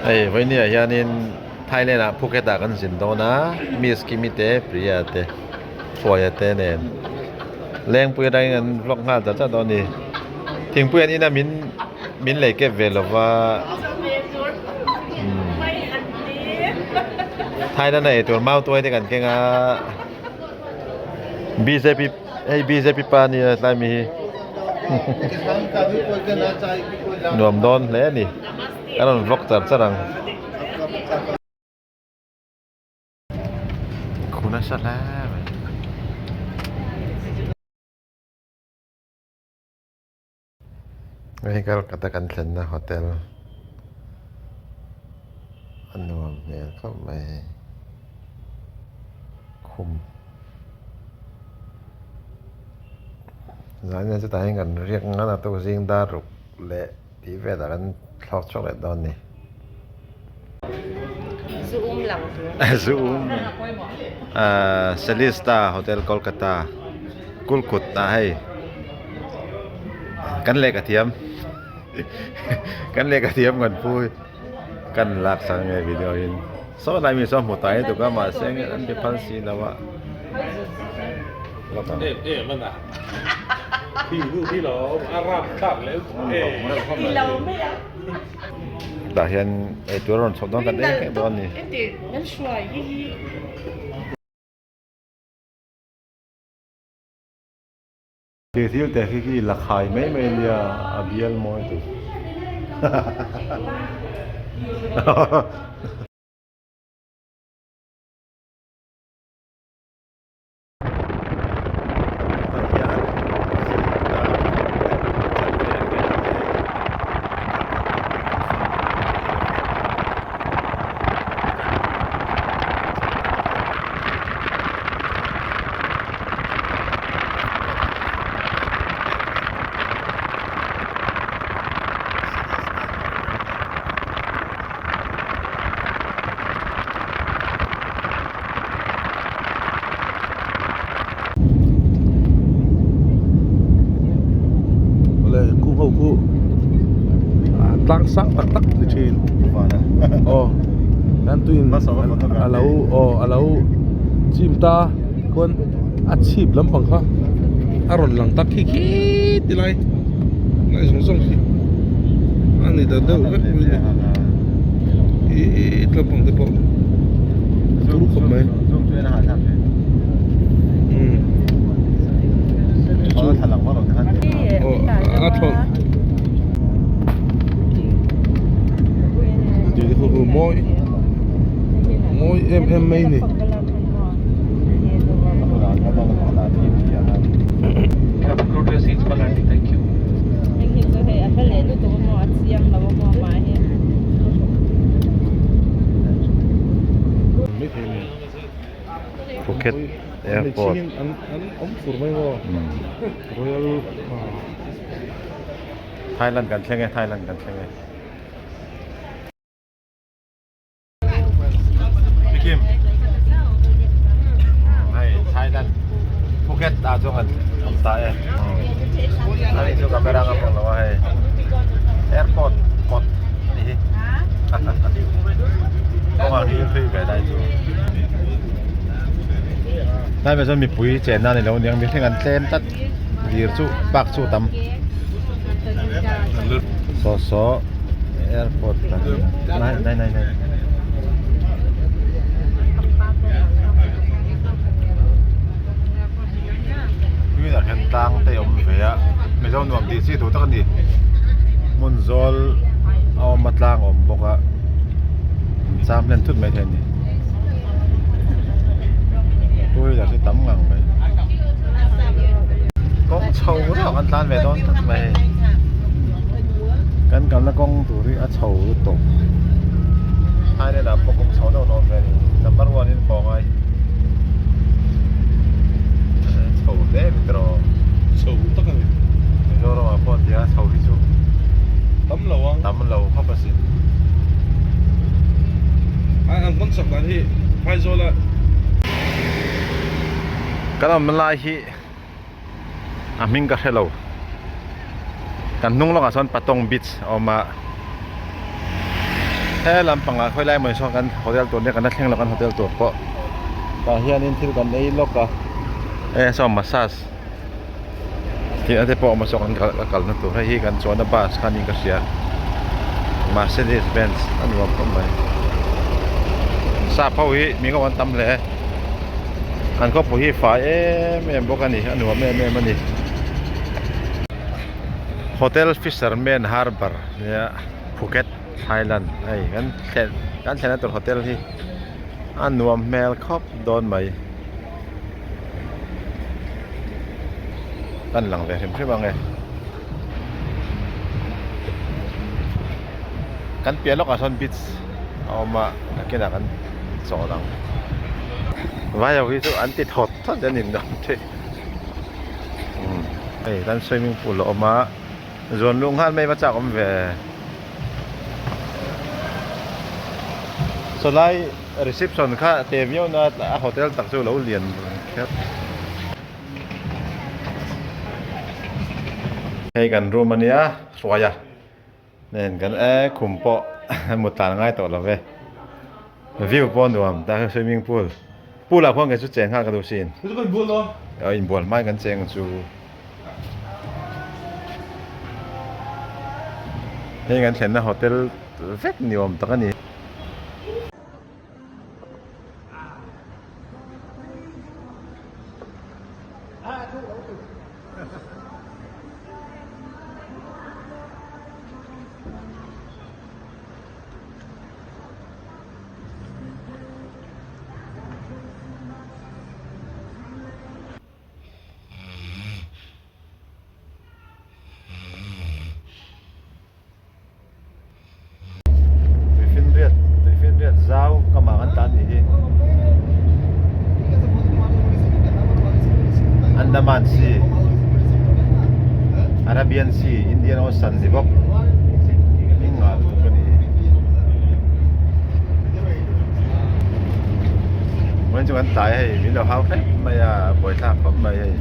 Hei vawinia hianin Thailand ah Phuket ah kan zin dawn a Miss Kimi te Priya te Hruaia te nen Lengpui atangin an vlog nghal chat chat dawn a ni Thingpui an in a min min lei kep ve lova umm Thailand a eitur mautuai te kan keng a bjp hei bjp pa a nia tlai mi hi nuam dawn hle a ni ka rawn vlog char char ang. Khu nasa hle mai. Hei Kolkata kan thlenna hotel a nuam hmel khawp mai hei khum zan in chutah hian kan riak ngan a tuk zing dar ruk leh tih velah kan thlawk chhuak leh dawn a ni. Zu um lang tur. Zu um Celista Hotel Kolkata Kulkut ah hei kan lehkha thiam kan lehkha thiam kan pu kan lak sak nge video in saw lai mi saw hmu ta hi tuk a mahse an ti phal si lo a. Tah hian eitur a rawn chhoh dawn kan eng eng dawn a ni. Thil thil te khi khi la khai mai mai ania a bial mawi tur. Awle kung ho khu tlang sang tak tak ni thin aw an tuiin a lo aw a lo chim ta khuan a chhip lampang kha a rawn lang tak khi khi ti lai lai zawng zawng khi a ni ta deuh vek mai a ni ih lampang te pawh turu khawp mai umm aw a thlawh mawi mawi em em mai a ni. Phuket Airport Thailand kan thleng e Thailand kan thleng e. Kim hei Thailand Phuket ah chuan kan awm ta e ani chu camera ngam ang lo a hei airport kawt a ni hi kawngah hi thui ve lai chu tlai ve chuan mipui chenna a ni lo aniang mihring an tlem tlat lir chu park chu a tam. Saw saw airport nai nai nai nai tui ah hian tlang te a awm ve a mizo nuam tih chi tur tak a ni hmun zawl a awm a tlang a awm bawk a cham hlen thut mai thei a ni two wheeler chu tam ngang mai. Kawng chho reuh an tlan ve dawn tlat mai hei kan kalna kawng tur hi a chho lutuk Thailand ah pawh kawng chho deuh dawn ve a ni number one in pawh a ngai chho hle a ni tawh chho tak a ni Mizoram ah pawh tia chho hi chu tam lo ang tam lo khawp asin an kawng chak dan hi Aizawl ah. Kan awm lai hi a hming ka hre lo kan hnung lawkah sawn Patong beach a awm a. He lampangah khawi lai mai sawn kan hotel tur nia kan la thleng lo kan hotel tur pawh tah hianin thil kan ei lawk a e saw massage tih na te pawh a awm a saw kan kal a kalna tur hei hi kan chuanna bus kha niin ka hria Mercedes Benz a nuam khawp mai sap ho hi mi ngawh an tam hle an khawpui hi fai em em bawk a ni a nuam em em a ni Hotel Fisherman Harbour nia Phuket Thailand hei kan thlen kan thlenna tur hotel hi a nuam hmel khawp dawn mai kan lang ve hrim hrim ang e kan piah lawkah sawn beach a awm a nakinah kan chawl ang vai ho hi chu an ti thawt thawt an in awm thei hei kan swimming pool a awm a. Zuan luh nghal mai va chak awm ve. Sawlai reception kha te viau na a hotel tak chu lo lian kher. Hei kan room ania hruaia nen kan e khum pawh mut tlan ngai tawh lo ve. View pawh nuam tah hian swimming pool pool ah khuan kei chu cheng nghal ka duh sin. Inbual hmain kan cheng chu. Hei kan thlenna hotel vek ni awm tak a ni. Tuifinriat tuifinriat zau ka mah kan tlan nih hi Andaman Sea Arabian Sea Indian Ocean ni bawk engah lutuk a ni hi vawiin chu kan tlai a hei min lo hau hrep mai a buaithlak khawp mai hei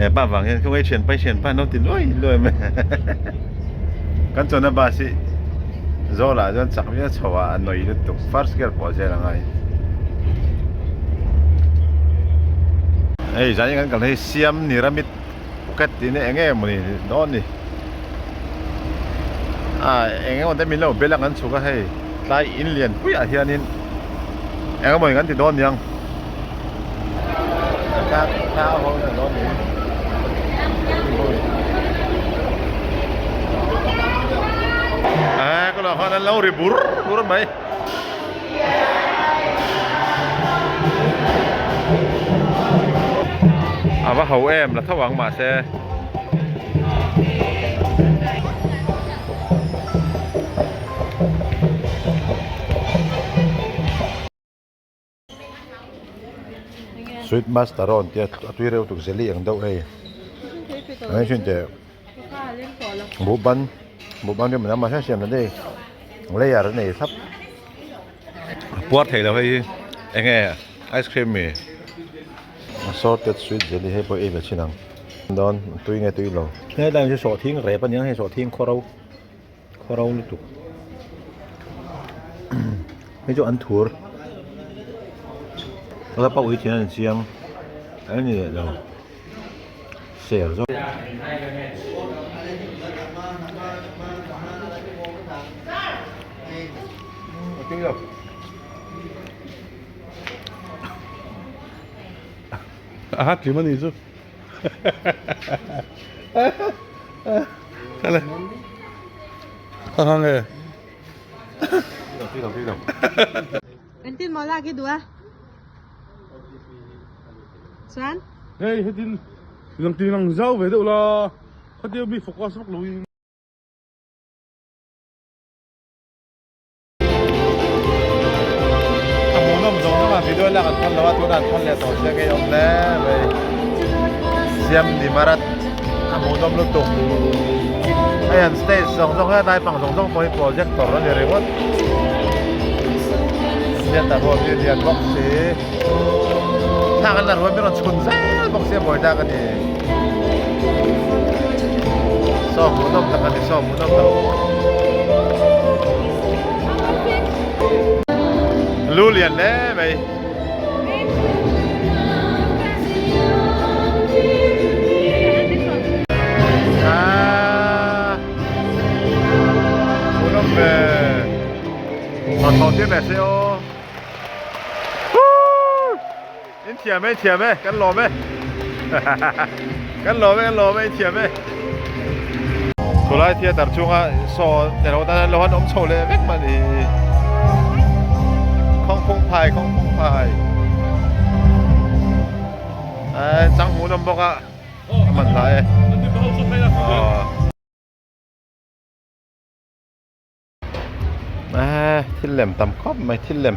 hepa vang hian khawngaih thianpa thianpa an lo ti luai luai mai kan chuanna bus hi zawlah chuan chak viau chho ah a nawi lutuk first gear pawh zel a ngai hei zan hi kan kal na hi siam niramit Phuket tih na eng nge mawni dawn ni a eng emaw te min lo bel a kan chhuk a hei tlai in lian pui ah hianin eng emawni kan ti dawn niang a ka lo khan an lo ri bur bur mai. A va ho em la tho ang mahse. Sweet master awn tia a tui reuh tuk jelly ang deuh hei. Hei thin teh buhban buhban rim a mahse siam la nei layer a nei thlap puar thei lo hei hi enge ice cream mi assorted sweet jelly hei pawh ei ve chin ang dawn tui nge tui lo helai hi sawhthing rep aniang hei sawhthing khaw ro khaw ro lutuk hei chu an thur la pawh hi thian an chiang a ni leh lo. Ser zawk. A hat hlim a ni chu. Kale. Ka hang e. Engtin maw lak i duh a? Chuan? Hei hetin lang ti lang zau ve deuh la khatia mi focus vak lo in. A hmuhnawm zawng zawng a video lak an phal lo a tunah an phal leh tawh sia ngei awm hle mai siam ni marat a hmuhnawm lutuk hei an stage zawng zawng hi a naipang zawng zawng pawh hi projector a ni ringawt theatre hall hi lian bawk si. Thla kan la ruai min rawn chhun zel bawk sia buai tak a ni. Saw hmuhnawm tak a ni saw hmuhnawm tak. Lu lian hle mai. Ah. Hmuhnawm ve. Thawh tir leh se aw. In thiam e, in thiam e, kan lawm e. Kan lawm e, kan lawm e, in thiam e. Chulai theatre chhunga saw te lo tan lo han awm chho leh vek mah ni. Khawng phung phai, khawng phung phai. Ai, chang hmuh nawm bawk a, a man hla e. Thil lem tam khawp mai, thil lem.